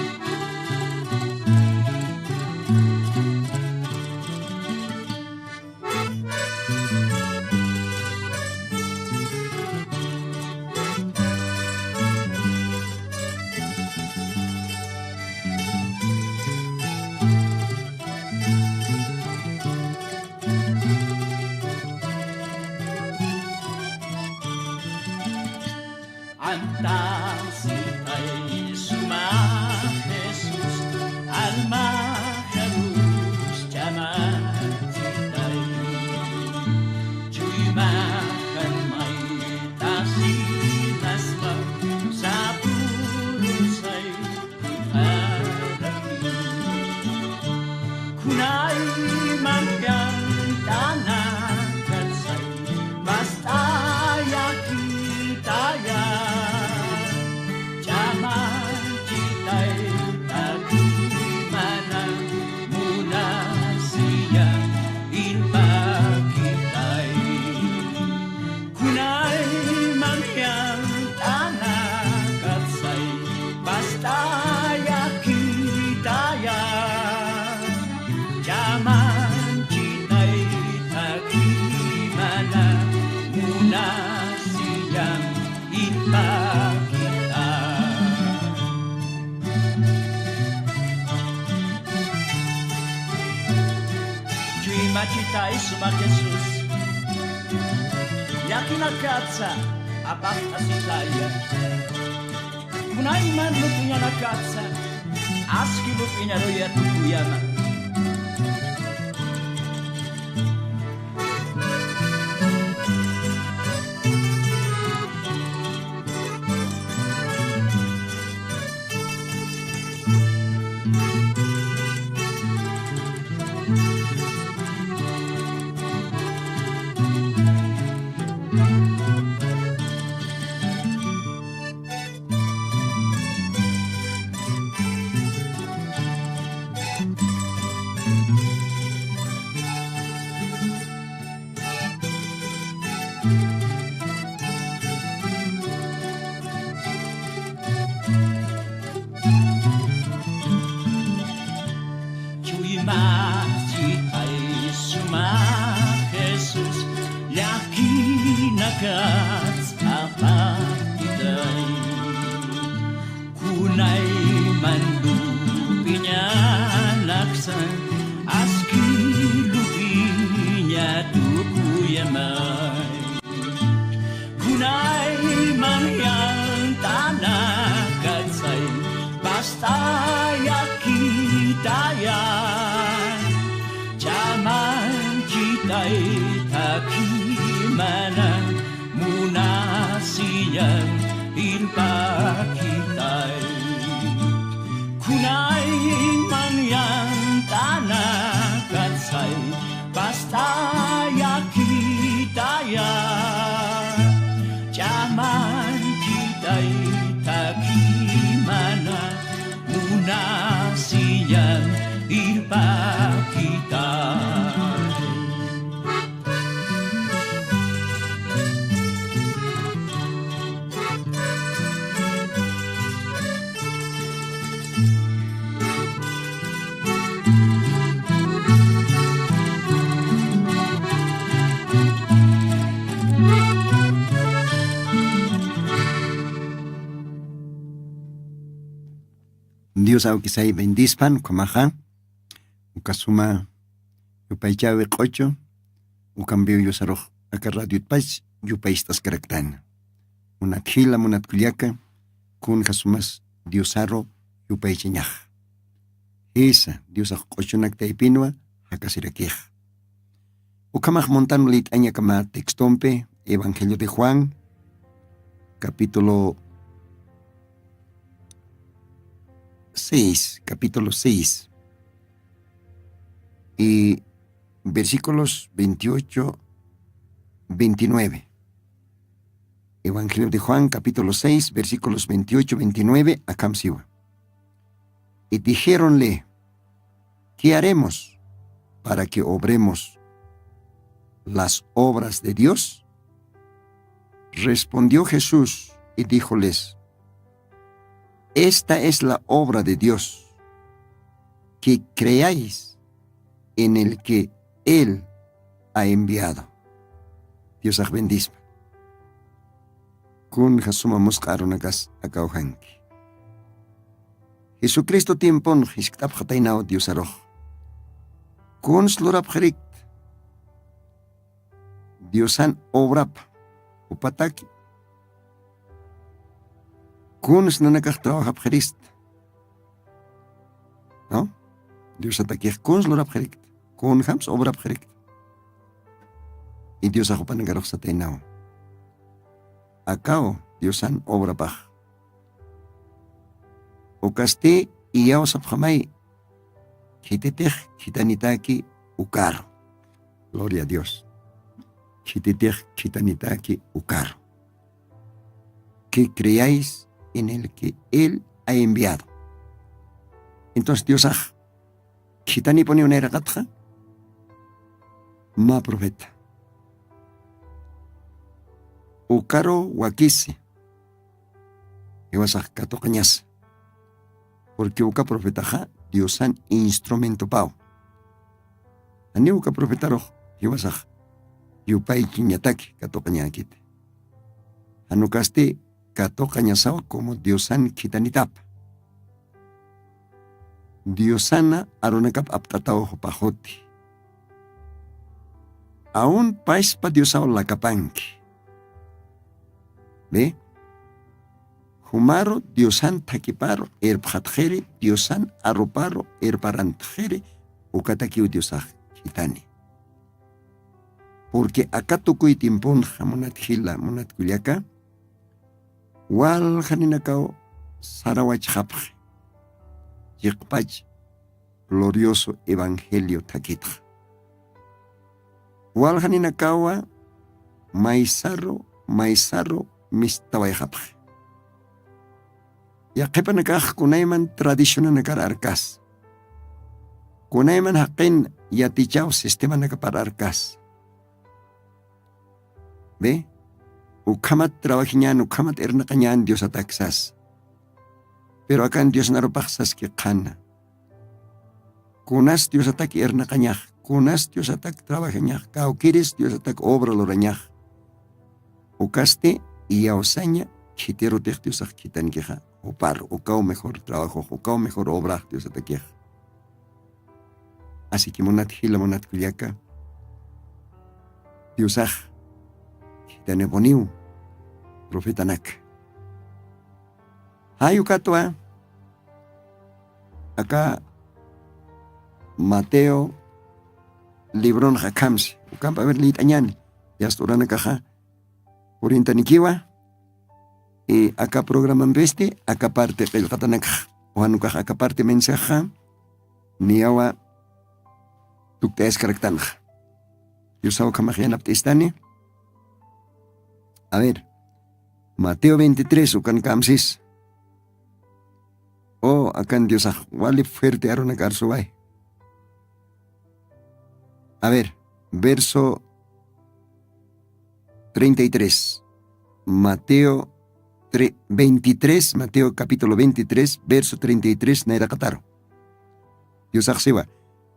Antansitay suma jesús almajarus chamansitay. Chuymajan maytasinasma sapurusay. Kunayman yantanakat say bast'ayakitaya. Ch'amanchitay takimana munasiya irpakitay. Kunayman yantanakat say bast'ayakitaya. Ch'amanchitay takimana munasiya irpakitay. Chuymachitäy suma jesús llakinakatsa apaqt'asitaya. Kunayman lup'iñanakatsa aski lup'iñaruya tukuyama. Irpakitay, kunayman yant'anakatsay, pastayakitaya, ch'amankitay, takimana munasiñan irpakitay. Dios awkisay bendispan, ukhamaxa uka suma yupaychäwi q'uchu, ukampiw yusarux aka radiotpach yupaycht'askaraktana. Munat jila, munat kullaka, kunja sumas Diosaru yupaychañax. Jisa, Diosax q'uchunak taypinwa jakasirakix. Ukhamax muntan liyt'añakama textompi, Evangelio de Juan, capítulo seis, capítulo seis, y versículos veintiocho, veintinueve. Evangelio de Juan, capítulo seis, versículos veintiocho, veintinueve, akham siwa. Y dijéronle: ¿Qué haremos para que obremos las obras de Dios? Respondió Jesús y díjoles: Esta es la obra de Dios, que creáis en el que Él ha enviado. Diosax bendispa. Kunja suma musq'a arunakas akawjanki. Jesucristo tiempon jiskt'apxataynaw Diosarux. Kuns lurapxirikt Diosan obrapa jupataki. Kuns nanakax trabajapxirist. ¿No? Diosatakix kuns lurapxirikta, kunjams obrapxirikta. Y Diosax jupanakarux sataynawa. Akaw Diosan obrapax. Ukasti iyawsapxamay, khititix khitanitaki ukaru. Gloria a Dios. Khititix khitanitaki ukaru. Que creáis en el que Él ha enviado. Entonces, Diosax khitanipuniw nayraqatxa, mä profeta. Ukaru wakisi, jiwasax katuqañasa. Porque uka profetaxa Diosan instrumentopaw. Janiw uka profetarux jiwasax yupaykiñataki katuqañäkiti. Jan ukasti katuqañasaw como Diosan khitanitapa. Diosana arunakap apt'ataw jupax juti. Aun paspa Diosaw lakapanki. ¿Ve? Jumaru Diosan thakiparu irpxatxiri, Diosan aruparu irparantxiri, ukatakiw Diosax khitani. Porque aka tukuy tiemponxa, munat jila, munat kullaka, waljaninakaw sarawachxapxi chiqpach glorioso evangelio thakitxa. Waljaninakawa maysaru, maysaru mistawayxapxi. Yaqhipanakax kunayman tradicionanakar arkas. Kunayman jaqin yatichaw sistemanakapar arkas. ¿Ve? Ukhamat trabajiñän, ukhamat irnaqañän Diosatak sas. Pero akan Diosnarupax saski qhana. Kunas Diosatak irnaqañax, kunas Diosatak trabajañax, kawkiris Diosatak obra lurañax. Ukasti iyawsaña khitirutix Diosax khitankixa, jupar ukaw mejor trabajox, ukaw mejor obrax Diosatakix. Así que munat jila, munat kullaka, Diosax khitanipuniw profetanak. Jay ukatwa, aka Mateo libronxa akhamsi, ukamp a ver liyt'añäni, yasta uranakaxa purintanikiwa, Aka programampisti aka parte qillqatanakxa ujanukax aka parte mensajexa niyawa tukt'ayaskaraktanxa. Diosaw ukhamax yanapt'istani. A ver, Mateo veintitrés ukan kamsis. O akan diosax wali fuerte arunak arsuway. A ver, verso treinta y tres. Mateo veintitrés, Mateo capítulo veintitrés, verso treinta y tres nayraqataru. Diosaxsiwa,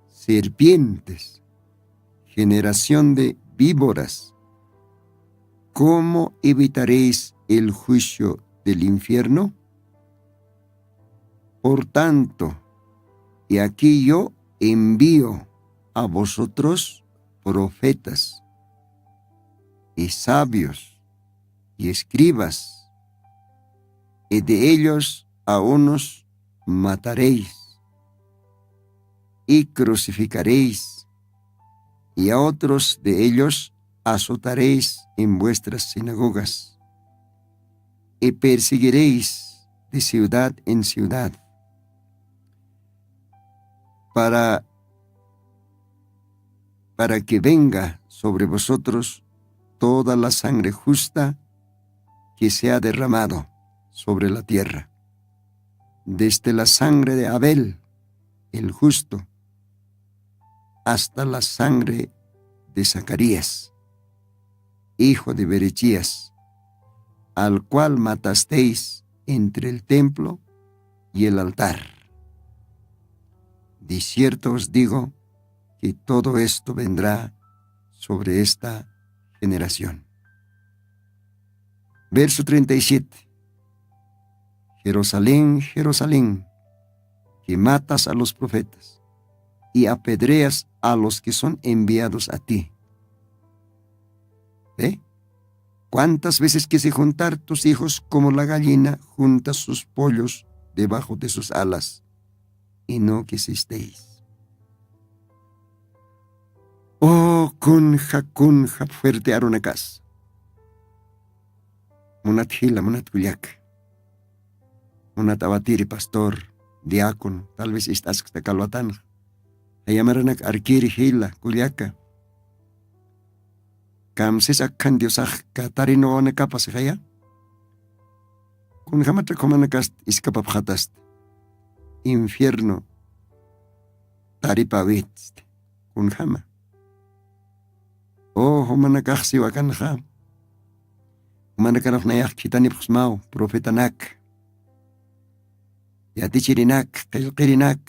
serpientes, generación de víboras, ¿cómo evitaréis el juicio del infierno? Por tanto, y aquí yo envío a vosotros profetas y sabios y escribas, y de ellos a unos mataréis y crucificaréis, y a otros de ellos azotaréis en vuestras sinagogas, y perseguiréis de ciudad en ciudad, para, para que venga sobre vosotros toda la sangre justa que se ha derramado sobre la tierra, desde la sangre de Abel, el justo, hasta la sangre de Zacarías, hijo de Berechías, al cual matasteis entre el templo y el altar. De cierto os digo que todo esto vendrá sobre esta generación. Verso treinta y siete. Jerusalén, Jerusalén, que matas a los profetas y apedreas a los que son enviados a ti. ¿Ve? ¿Cuántas veces quise juntar tus hijos como la gallina junta sus pollos debajo de sus alas, y no quisisteis? Oh, kunja, kunja fuerte arunakas. Munat jila, munat kullaka. Munat awatiri pastor, diácono, tal vez ist'askta kalwatanxa. Jayamaranak arkiri jila, kullaka. Kamsis akhan diosax katarinwawanakapasi jaya. Kunjamata khumanakast iskapapxatasta. Infierno taripawitsti. Kunjama. O jumanakaxsiwa kanxa. Jumanakanux nayax khitanipxsmaw profetanak, yatichirinak, qillqirinak.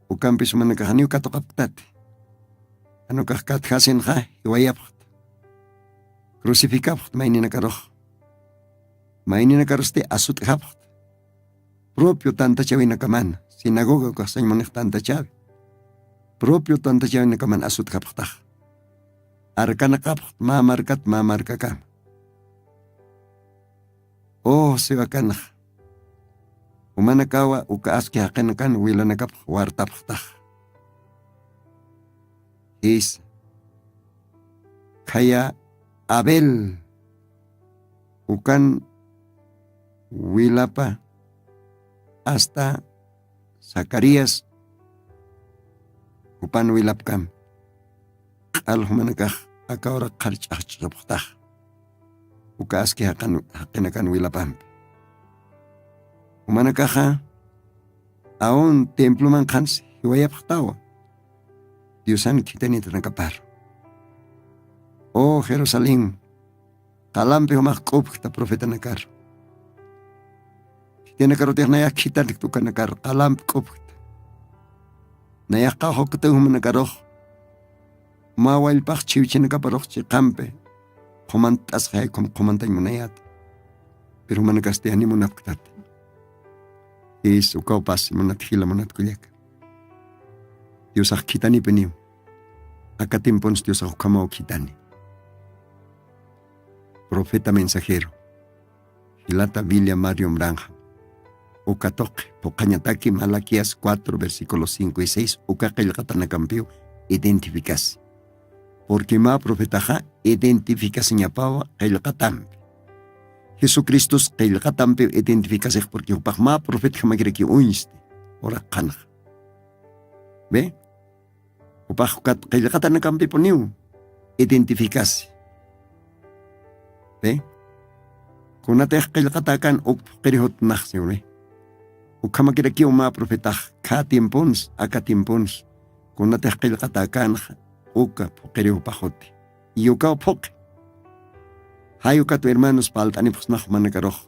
Ukampis jumanakaxaniw katuqapktati. Janukax katjasinxa jiwayapxta. Crucificapxta mayninakarux. Mayninakarusti asut'japxta. Propio tantachawinakamana sinagoga ukaxsañ munix tantachawi. Propio tantachawinakamana asut'japxtax. Arkanaqapxta mä markat mä markakama. Oh siwakanxa. Jumanakawa uka aski jaqinakan wilanakapx wartapxtax. Jisa. Khaya Abel ukan wilapa asta Zacarías jupan wilapkam. Q'al jumanakax akawra qharch'axch'apxtax. Uka aski jaqinakan wilapampi. Jumanakaxa aun temploman qhansi jiwayapxtawa. Diosan khitanitanakaparu. O Jerusalén, qalampi jumax k'upkta profetanakar. Khitinakarutix nayax khitankt ukanakar qalampi k'upkta. Nayax qawxuktaw jumanakarux. Mä wallpax chiwchinakaparux chiqampi qhumant'asxaykum qhumantañ munayat. Pero jumanakasti ani munapktat. Is ukawpas munat jila munat kullaka. Diosax khitanipiniw. Aka tiemponsi diosax ukhamaw khitani. Profeta mensajero jilata William Marion Branham. Uka tuqi phuqhañataki Malaquías cuatro versículos cinco y seis uka qillqatanakampiw identificasi. Porque mä profetaxa identificasiñapawa qillqatampi. Jesucristos qillqatampiw identificasix, porque jupax mä profetjamakirakiw uñsti, urax qhanxa. Ve, jupax ukat qillqatanakampipuniw identificasi. Ve, kunatix qillqatäkän uk phuqiri jutnaxsiw, ve. Ukhamakirakiw mä profetax khä tiemponsa, aka tiemponsa, kunatix qillqatäkänxa uka phuqiri jupax juti. Yukaw phuqi. Jay ukatwa hermanos palt'anipxsnax jumanakarux.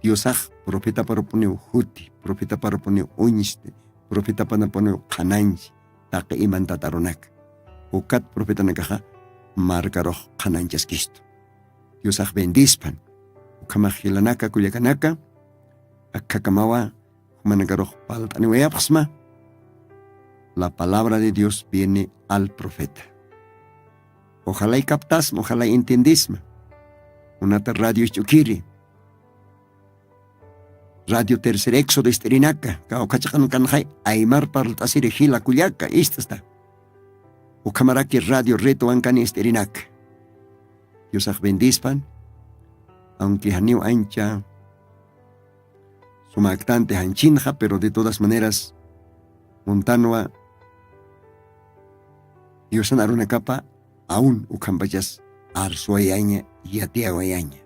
Diosax profetaparupuniw juti, profetaparupuniw uñsti, profetaparupuniw qhananchi, taqi imantat arunaka. Ukat profetanakaxa markarux qhananchaskistu. Diosax bendispan. Ukhamax jilanaka kullakanaka, akkhakamawa jumanakarux palt'aniwayapxsma. La palabra de Dios viene al profeta. Ojalay captasma, ojalay entiendisma. Kunata radio ch'ukiri, radio Tercer Éxodo ist'irinaka, kawkhachaqankanxay aymar parlt'asiri jila kullaka ist'sta. Ukhamaraki radio Reto Wankani ist'irinaka. Diosax bendispan. Aunque janiw ancha sumaktanti janchinxa, pero de todas maneras muntanwa Diosan arunakapa aun ukhampachas arsuwayaña, yatiyawayaña.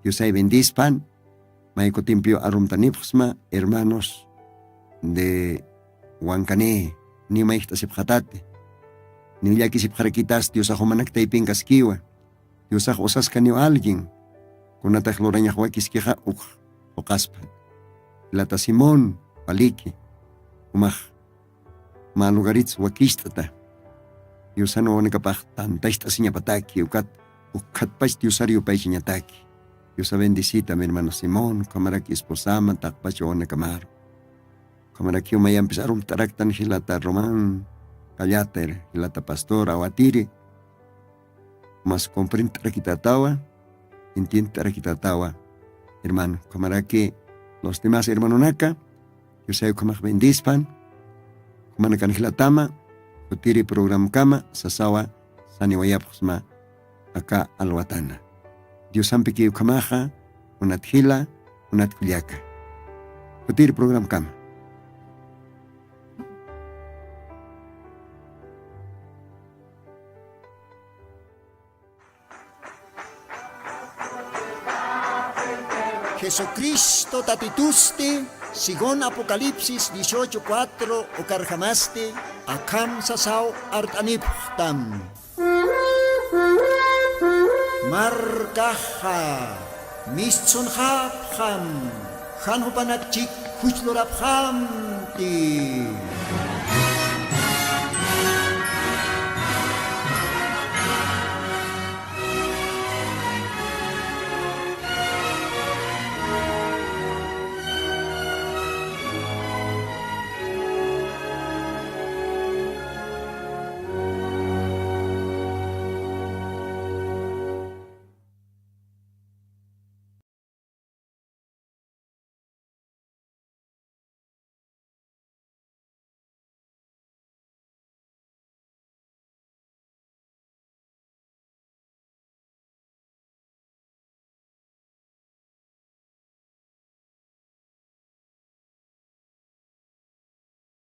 Diosay bendispan. Mayku tiempiw arumtanipxsma hermanos de Wankani, niw mayjt'asipxatati, niw llakisipxarakitas Diosax jumanak taypinkaskiwa. Diosax usaskaniw alguien, kunatax lurañax wakiskixa uk phuqaspan. Jilata Simón, waliki, jumax mä lugaritsa wakicht'ata. Diosan wawanakapax tantacht'asiñapataki, ukat ukkhatpach Diosar yupaychañataki. Diosa bendisita mi hermano Simón, ukhamaraki esposama, taqpach wawanakamaru. Ukhamarakiw mayampis arumt'araktan jilata Román Callater, jilata pastor Awatiri, mas comprendt'arakitatawa, entiendt'arakitatawa, hermano. Ukhamaraki los demás hermanonaka, Diosay ukhamax bendispan, jumanakan jilatama, jutiri programkama, sasawa, saniwayapxsma, aka alwatana. Diosampiki ukhamaxa, unat jila, unat kullaka. Jutiri programkama. Jesucristo Tatitusti, según Apocalipsis dieciocho cuatro, ukarjamasti, akham sasaw art'anipxtam. Markaxa mistsunxapxam, jan jupanak chik juchlurapxamti.